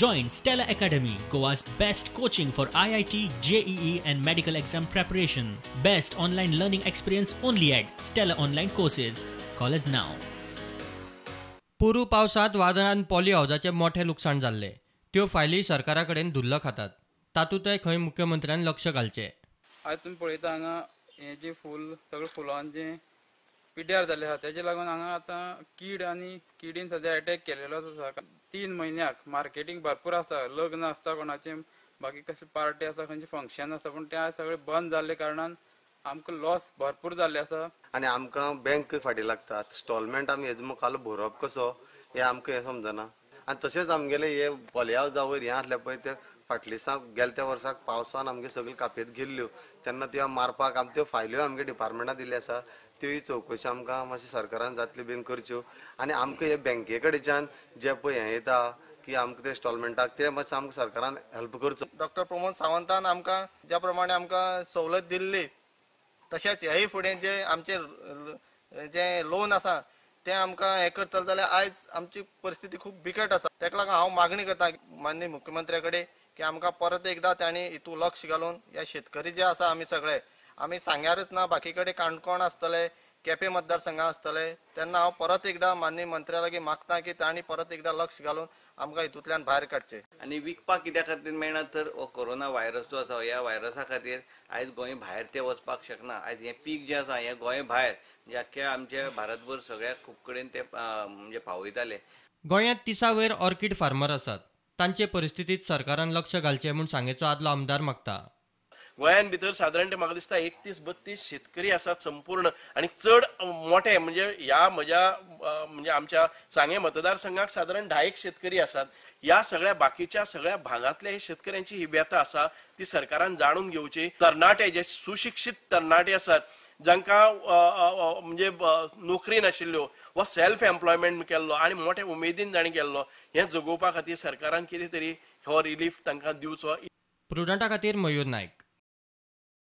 Join Stella Academy, Goa's best coaching for IIT, JEE and medical exam preparation. Best online learning experience only at Stella Online Courses. Call us now. पोरू पावसांत वादळान Polly हावजाचें मोठें लुकसाण जाल्लें. त्यो फायली सरकारा कडेन धुल्ल खातात. तातूंतय खंय मुख्यमंत्र्यान लक्ष घालचें. आयज तुमी पळयता हांगा हें जें फूल सगळें फुलान जें पिड्ड्यार जाल्लें आसा तेजे लागून हांगा आतां कीड आनी किडीन सद्या एटॅक केलेलो आसा. 3 म्हयन्याक मार्केटींग भरपूर आसा, लग्न आसता कोणाचें, बाकी कसली पार्टी आसा, खंयचें फंक्शन आसा, पूण तें सगळें बंद जाल्ले कारणान आमकां लॉस भरपूर जाल्ले आसा. आनी आमकां बँक फाटीं लागता, इन्स्टॉलमेंट आमी हेज मुखार भरप कसो हें आमकां हें समजना. आनी तशेंच आमगेलें हे पॉली हावजा वयर हें आसलें पळय तें फाटल्या दिसा गेल्या त्या वर्साक पावसान आमगे सगळ्यो कापेत गेल्ल्यो तेन्ना त्यो मारपाक आम त्यो फायल्यो आमगे डिपार्टमेंटान दिल्ल्यो आसा, त्योय चवकशी आमकां मातशी सरकारान जातली बीन करच्यो. आनी आमकां हे बँके कडच्यान जे पळय हें येता की आमकां ते इन्स्टॉलमेंटाक ते मातशें आमकां सरकारान हेल्प करचो. डॉक्टर प्रमोद सावंतान आमकां ज्या प्रमाणे आमकां सवलत दिल्ली तशेंच हेय फुडें जे आमचें जें लोन आसा तें आमकां हें करतले जाल्यार आयज आमची परिस्थिती खूब बिकट आसा. ताका लागून हांव मागणी करता माननीय मुख्यमंत्र्या कडेन की आमकां परत एकदां तांणी हितून लक्ष घालून ह्या शेतकरी जे आसा आमी सगळे आमी सांग्यारच ना बाकी कडेन काणकोण आसतले, केपें मतदारसंघां आसतले, तेन्ना हांव परत एकदां माननीय मंत्र्या लागीं मागता की तांणी परत एकदां लक्ष घालून आमकां हितूंतल्यान भायर काडचें. आनी विकपाक कित्या खातीर मेळना तर हो कोरोना व्हायरस जो आसा ह्या व्हायरसा खातीर आयज गोंय भायर ते वचपाक शकना. आयज हें पीक जें आसा हें गोंय भायर म्हणजे आख्ख्या आमच्या भारतभर सगळ्या खूब कडेन ते म्हणजे पावयताले. गोंयांत 30 वयर ऑर्किड फार्मर आसात. तांचे परिस्थितीत सरकारान लक्ष घालचें म्हूण सांगेचो आदलो आमदार मागता. गोंयान भितर सादारण म्हाका दिसता 31-32 शेतकरी आसात संपूर्ण आनी चड मोठे म्हणजे ह्या म्हज्या म्हणजे आमच्या सांगें मतदारसंघाक सादारण 10 शेतकरी आसात. ह्या सगळ्या बाकीच्या सगळ्या भागांतल्या हे शेतकऱ्यांची ही व्यथा आसा ती सरकारान जाणून घेवची. तरणाटे जे सुशिक्षीत तरणाटे आसात जांकां म्हणजे नोकरी नाशिल्ल्यो वा सेल्फ एम्प्लॉयमेंट केल्लो आनी मोठे उमेदीन जाणी केल्लो हें जगोवपा खातीर सरकारान कितें तरी हो रिलीफ तांकां दिवचो. प्रुडंटा खातीर मयूर नायक.